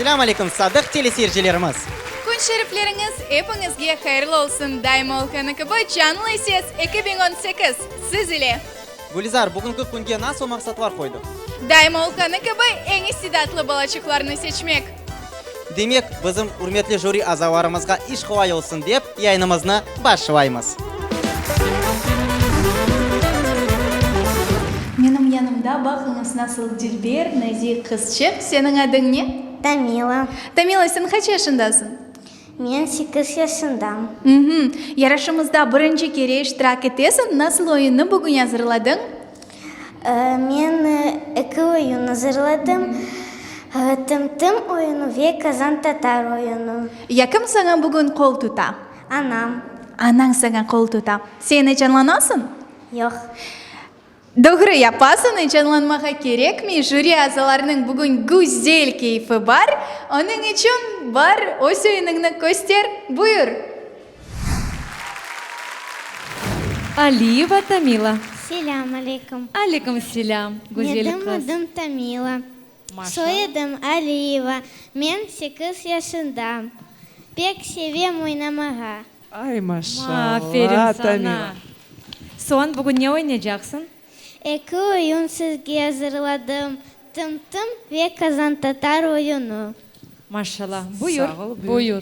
Selâm aleyküm, sadıq teleseyircilerimiz! Kün şerifleriñiz epiñizge hayırlı olsun! Daima olğanı kibi, Canlı Ses 2018 siz ile! Gülizar, bugünki künge nasıl maqsatlar qoydıq? Daima olğanı kibi, eñ istidatlı balaçıqlarnı seçmek. Demek, bizim ürmetli jüri azalarımızğa iş qolay olsun dep, yayınımıznı başlaymız. Menim yanımda, baqıñız, nasıl dülber, nazik qızçıq. Seniñ adıñ ne? Tamila. Tamila, sen qaç yaşındasıñ? Men sekiz yaşındam. Yarışımızda birinci kere iştirak etesiñ. Nasıl oyunnı bugün azırladıñ? Men eki oyun azırladım, Tım-tım oyunı ve Kazan tatar oyunı. Ya kim saña bugün qol tuta? Anam. Anañ saña qol tuta. Sen ecanlanasıñ? Yoq. Doğru yapasıñ, ecanlanmağa kerekmey, jüri azalarınıñ bugün güzel keyfi bar, onıñ içün bar, öz oyunıñnı köster, buyur! Aliyeva Tamila. Selâm aleyküm. Aleyküm selâm, güzel qız. Menim adım Tamila. Soyadım Aliyeva. Men sekiz yaşındam. Pek sevem oynamağa. Ay, maşallah, Aferin sana. Tamila. Soñ, bugün ne oynaycaqsıñ? Eki oyun sizge azırladım, Tım-tım ve Kazantatar oyunı. Maşallah. Buyur. Sağ ol, buyur. Buyur.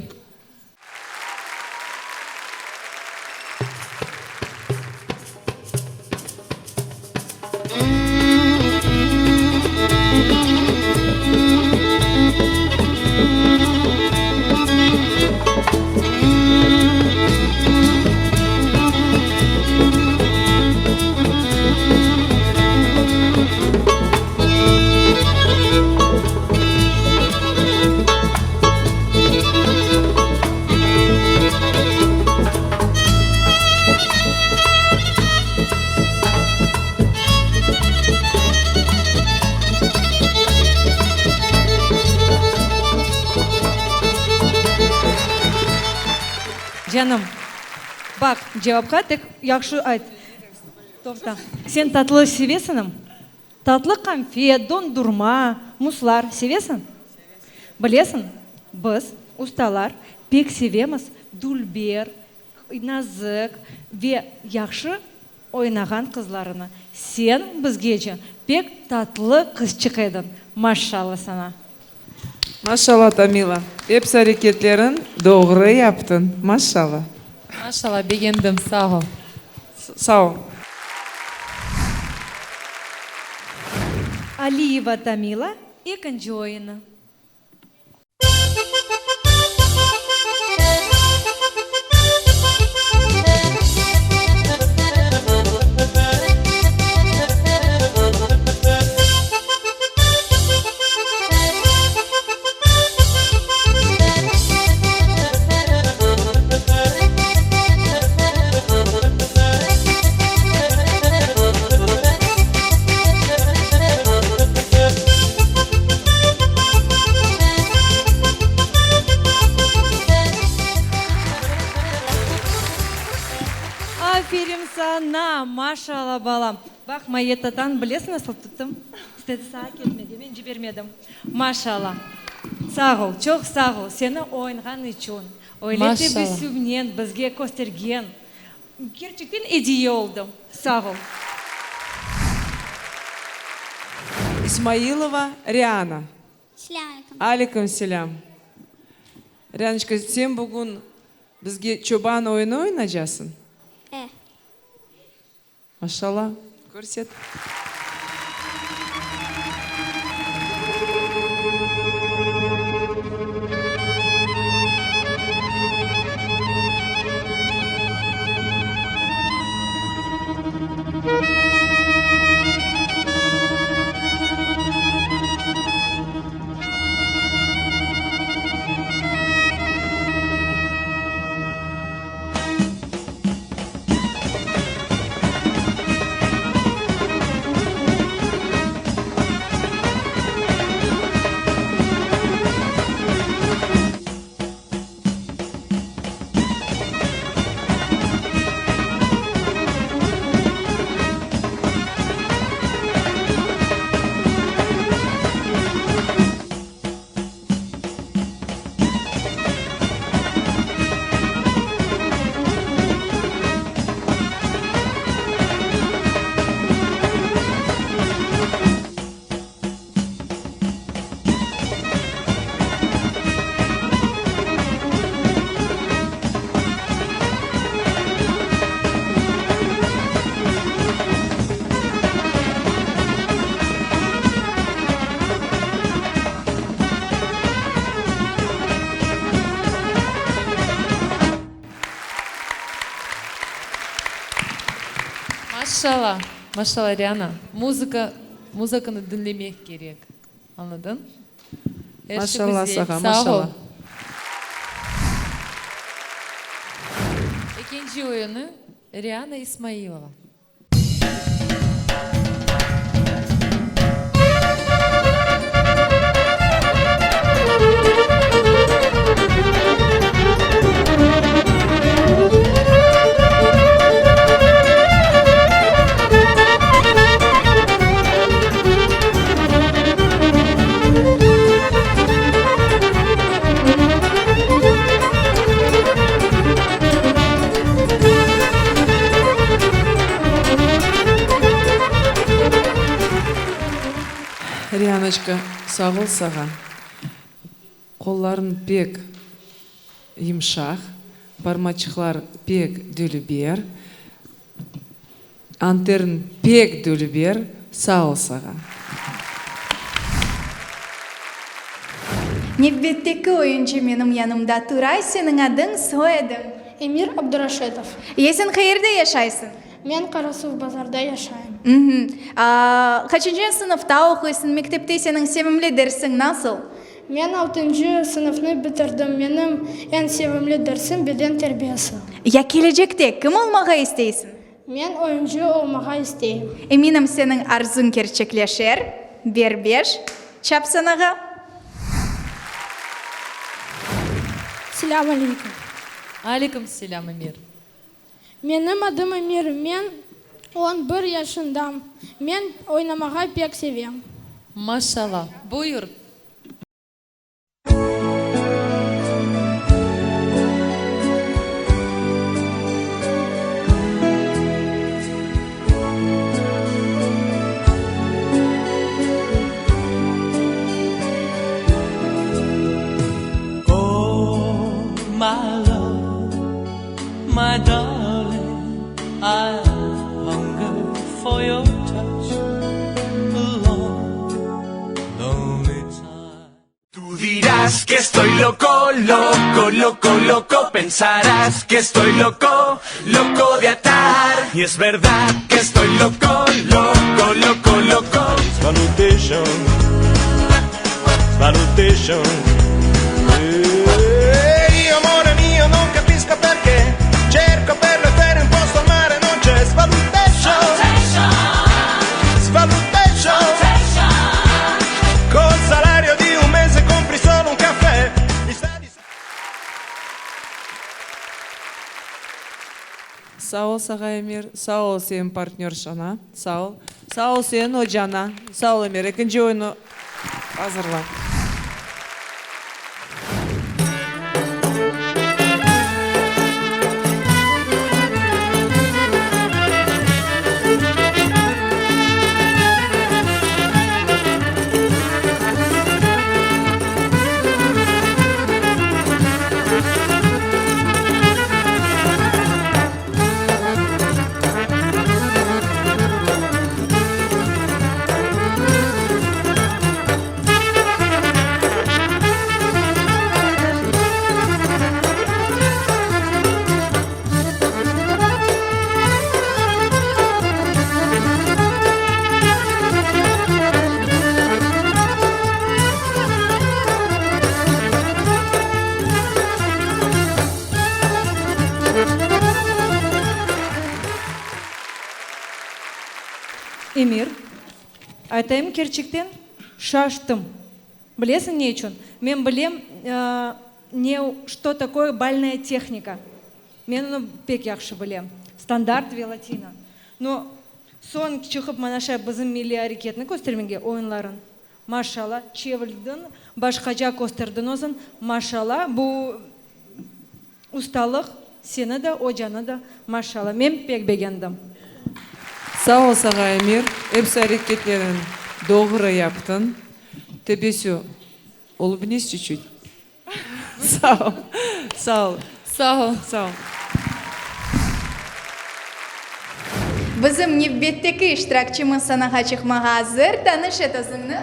Canım, baq, cevapqa tek yahşı ayt. Toqta, sen tatlı sevesiñmi? Tatlı qamfet, dondurma, muslar sevesiñ? Bilesiñ, biz, ustalar, pek sevemiz dülber, nazik ve yahşı oynağan qızlarını. Sen bizgece pek tatlı qızçıq ediñ, maşşalla saña! Maşşalla, Tamila, episi areketleriñ doğru yaptıñ, maşşalla. Maşşalla, begendim, sağ ol. Sağ ol. Aliyeva Tamila, ekinci oyunı. Aferin saña, maşalla balam. Baq, Mayye tatan, bilesiñ nasıl tuttım? İstedi sağa ketmege, men cibermedim. Maşalla. Sağ ol, çoq sağ ol, seni oynğan içün, öyle tebessümnen bizge köstergen. Kerçekten ediye oldı. Sağ ol. İsmailova Riana. Selâm aleyküm. Aleyküm selâm. Rianıçka, sen bugün bizge çoban oyunı oynacasıñ? E. Maşallah, körset. Maşşala, maşşala, Riana, muzıka, muzıkanı diñlemek kerek, añladıñ? Er şey Maşşalla güzel, sağa, sağ ol. maşşalla. Ekinci oyunı Riana İsmailova. Rianoçka, sağ ol sağa. Qollarıñ pek yımşaq, parmaçıqlar pek dülber, anteriñ pek dülber, sağ ol sağa. Nevbetteki oyuncı menim yanımda tura, seniñ adıñ, soyadıñ? Emir Abduraşitov. Ya sen qayerde yaşaysıñ? Men Qarasuvbazarda yaşayım. Qaçıncı sınıfta oquysıñ? Mektepte seniñ sevimli dersiñ nasıl? Men altıncı sınıfnı bitirdim. Menim eñ sevimli dersim beden terbiyesi. Ya kelecekte kim olmağa isteysiñ? Men oyuncı olmağa isteyim. Eminim, seniñ arzuñ kerçekleşer. Ber beş, çap sanağa. Selâm aleyküm. Aleyküm selâm, Emir. Menim adım Emir, men on bir yaşındam. Men oynamağa pek sevem. Maşallah. Buyur. Oh, my love, my darling, I hunger for your touch a long, lonely time. Tú dirás que estoy loco, loco, loco, loco. Pensarás que estoy loco, loco de atar. Y es verdad que estoy loco, loco, loco, loco. Salutation, salutation. Ehi, amore mio, non capisco perché cerco per le ferie un posto al mare, non c'è svalutation. Svalutation. Col salario di un mese compri solo un caffè. Mi sta di Sağ ol sağa, Emir. Sağ ol seniñ partnörşana. Sağ ol. Sağ ol seniñ ocana. Sağ ol, Emir. Ekinci oyunı azırla. Emir, aytayım kerçekten, şaştım. Bilesiñ ne içün? Men bilem, ne, što takoye balnaya tehnika. Men onı pek yahşı bilem. Standart ve latina. No, soñ çıqıp mana şay bizim milliy areketni köstermege, oyunların. Maşala, çevirdiñ, başqaca kösterdiñ özüñ, maşala, bu ustalıq seni de, ocanı da, maşala, men pek begendim. Sağ ol saña, Emir, episi areketleriñ doğru yaptıñ. Tebessü, ulыбнись чуть-чуть. Sağ ol, sağ ol. Sağ ol. Sağ ol. Bizim nevbetteki iştirakçimiz sanağa çıqmağa azır. Tanış et özüñni.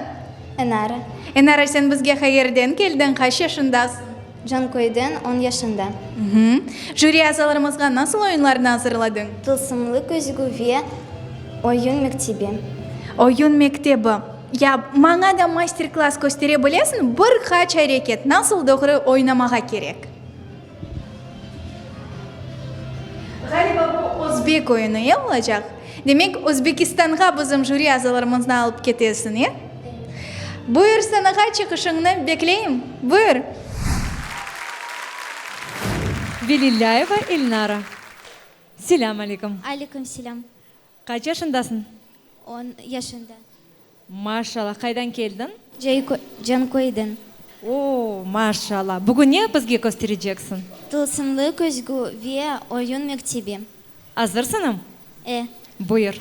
Enara. Enara, sen bizge qayerden keldiñ, qaç yaşındasıñ? Canköyden, on yaşında. Jüri azalarımızğa nasıl oyunlarnı azırladıñ? Tılsımlı küzgü ve. Oyun mektebi. Oyun mektebi. Ya maña da master-klass köstere bilesiñ, bir qaç areket, nasıl doğru oynamağa kerek? Ğaliba bu özbek oyunı, e, olacaq? Demek, Özbekistanğa bizim jüri azalarımıznı alıp ketesiñ, e? Buyur, sanağa çıqışıñnı bekleyim, buyur. Velilâyeva Elnara. Selâm aleyküm. Aleyküm selâm. Qaç yaşındasıñ? On yaşında. Maşallah, qaydan keldiñ? Canköyden. O, maşallah! Bugün ne bizge köstereceksiñ? Tılsımlı küzgü ve oyun mektebi. Azırsıñm? E. Buyur.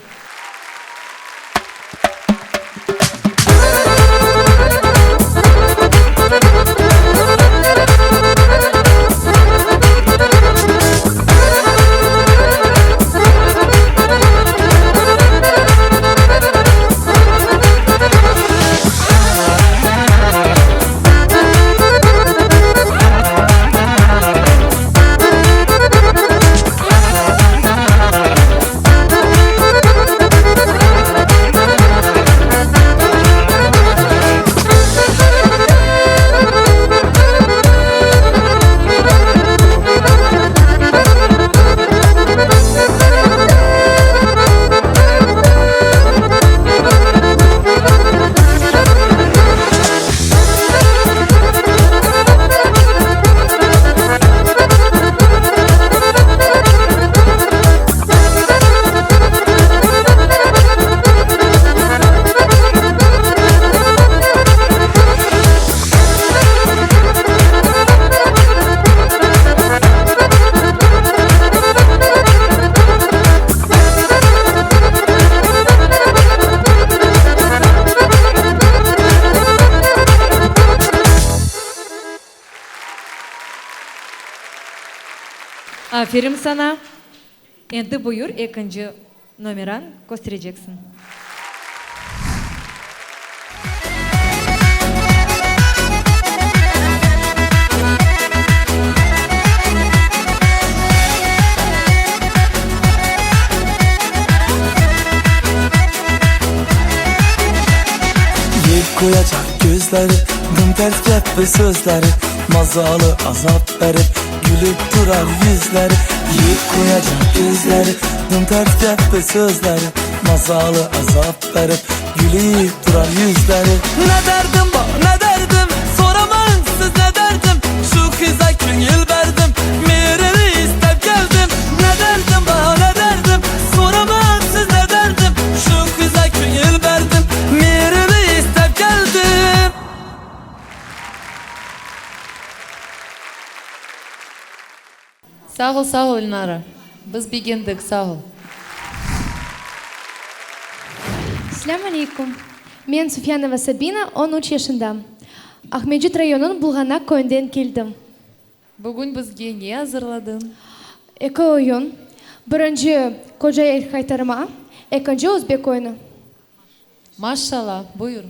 Aferin saña. Endi buyur, ekinci nomeran köstereceksiñ. Yep qoyacaq közleri, dım ters ketti sözleri, Mazalı azap berip, gülip turar yüzleri. Yep qoyacaq közleri, dım ters ketti sözleri, Mazalı azap berip, gülip turar yüzleri. Ne derdim bar, ne derdim, soramayın siz ne derdim, Şu qıza köñül berdim, merini istep keldim. Ne derdim bar, ne derdim, soramayın siz ne derdim, Şu qıza köñül berdim, merini istep keldim. Sağ ol, sağ ol, Elnara. Biz begendik, sağ ol. Selâm aleykum. Men Sufyanova Sabina, on üç yaşındam. Aqmescit rayonınıñ Bulğanaq köyünden keldim. Bugün bizge ne azırladıñ? Eki oyun. Birinci, Koca el qaytarma, ekinci, Özbek oyunı. Maşşala, buyur.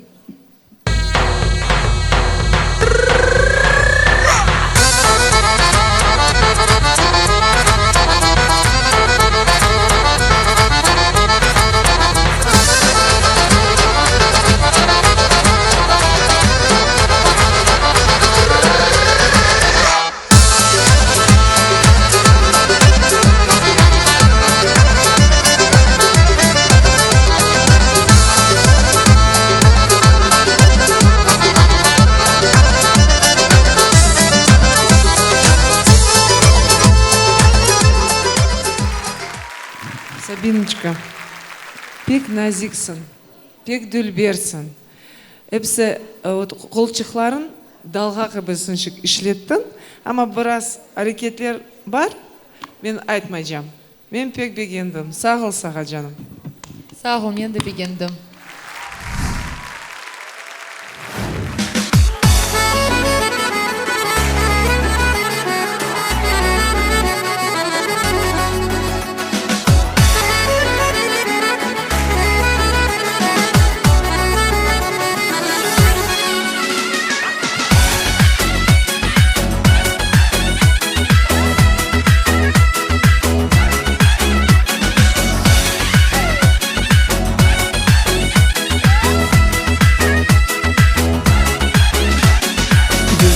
Sabinoçka, pek naziksiñ, pek dülbersiñ. Episi qolçıqlarıñ dalğa kibi sınşık işlettiñ, amma biraz areketler bar, men aytmaycam. Men pek begendim. Sağ ol sağa, canım. Sağ ol, men de begendim.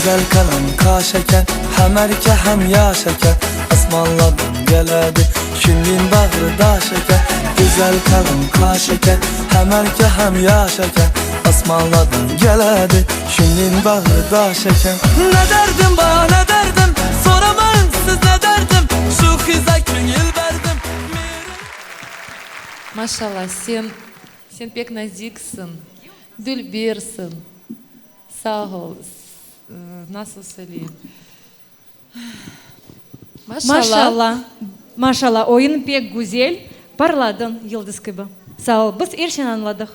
Güzel kalem kaş eken Hem erke hem yaş eken Osmanlıdan geledi Külün bağrı daş eken Güzel kalem kaş eken Hem erke hem yaş eken Osmanlıdan geledi Külün bağrı daş eken Ne derdim ba ne derdim Soramazsız ne derdim Şu kıza köñül berdim Maşallah, sen, sen pek naziksiñ, dülbersiñ. Sağ ol. Nasıl söyleyim? Maşallah. Maşallah, maşallah, oyun pek güzel, parladıñ yıldız kibi. Sağ ol, biz er şeyni añladıq.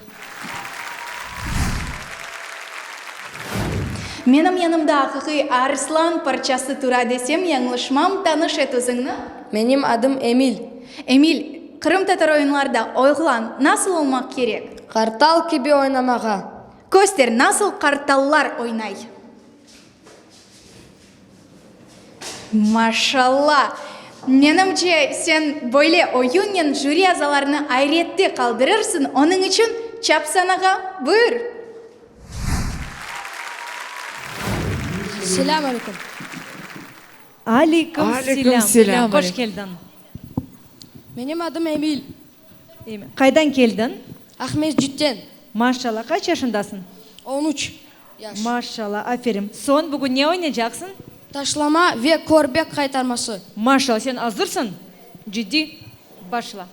Menim yanımda aqiqiy arslan parçası tura desem yañlışmam, tanış et özüñni. Menim adım Emil. Emil, qırımtatar oyunlarda oğlan nasıl olmaq kerek? Qartal kibi oynamağa. Köster, nasıl qartallar oynay? Maşalla! Menimce, sen böyle oyunnen jüri azalarını ayrette qaldırırsıñ, onıñ içün çap sanağa, buyur! Selâm aleyküm! Aleyküm Aleyküm selâm. Hoş keldiñ! Menim adım Emil. Emil. Qaydan keldiñ? Aqmescitten. Maşalla. Qaç yaşındasıñ? On üç yaş. Maşalla, aferin. Soñ, bugün ne oynaycaqsıñ? Taşlama ve körbek qaytarması. Maşalla, sen azırsıñ? Ciddiy? Başla.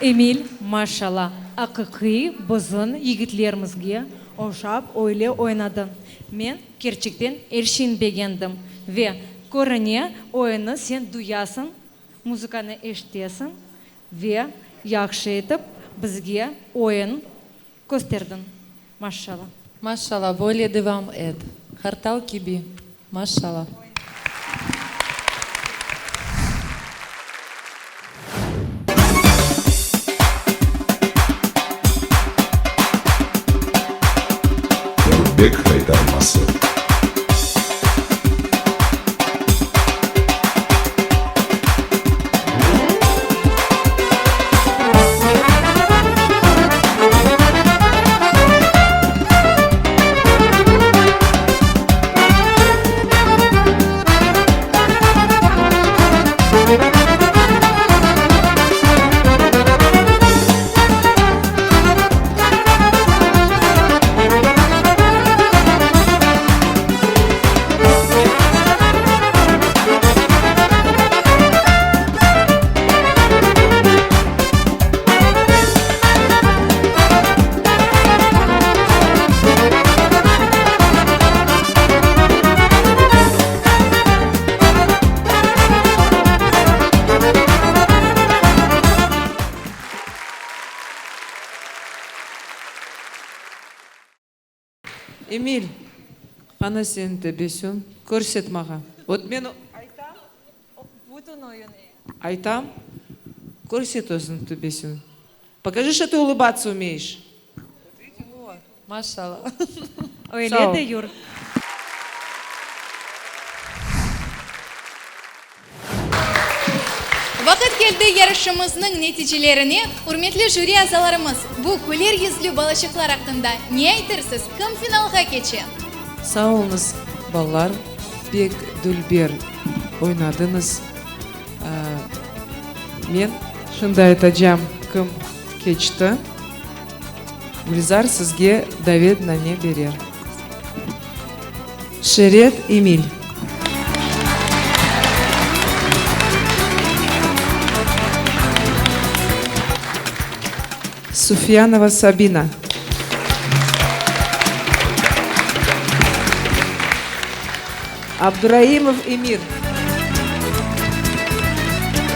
Emil, maşala, aqiqiy bizim yigitlerimizge oşap öyle oynadıñ. Men kerçekten er şeyni begendim. Ve, körüne, oyunnı sen duyasıñ, muzıkanı eşitesiñ ve yahşı etip bizge oyun kösterdiñ. Maşala. Maşala, böyle devam et. Qartal kibi. Maşala. Körbek qaytarması. Emil, qana seniñ tebessüm, körset mağa. Vot men aytam, aytam, körset özüñ tebessüm. Pokaji, şto tı ulıbatsa umeyeş. Maşallah. Öyle de yur. Vaqıt keldi yarışımıznıñ neticelerine. Ürmetli jüri azalarımız, bu küler yüzlü balaçıqlar aqqında ne aytırsız, kim finalğa keçe? Sağ oluñız, balalar, pek dülber oynadıñız. Men şimdi aytacam, kim keçti. Gülzar sizge davetname berer. Şeret Emil. Sufyanova Sabina. Abduraimov Emir.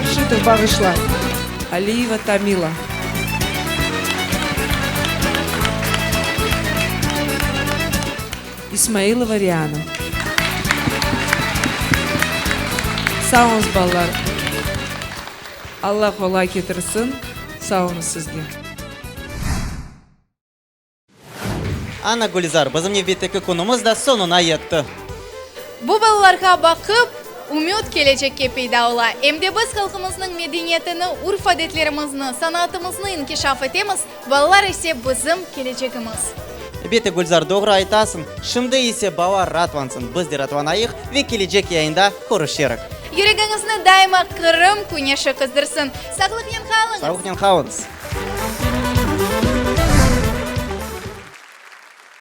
Raşitov, bağışla. Aliyeva Tamila. İsmailova Riana. Sağ oluñız, balalar. Alla qolay ketirsin. Sağ oluñız sizge. Ana, Gülizar, bizim nevbetteki künümiz da soñuna yetti. Bu balalarğa baqıp, ümüt kelecekke peyda ola. Em de biz halqımıznıñ medeniyetini, urf-adetlerimizni, sanatımıznı inkişaf etemiz, balalar ise bizim kelecegimiz. Elbette, Gülizar, doğru aytasıñ. Şimdi ise bala raatlansın, biz de raatlanayıq ve kelecek yayında körüşerik. Yüregiñizni daima Qırım küneşi qızdırsın. Sağlıqnen qalıñız! Sağlıqnen qalıñız!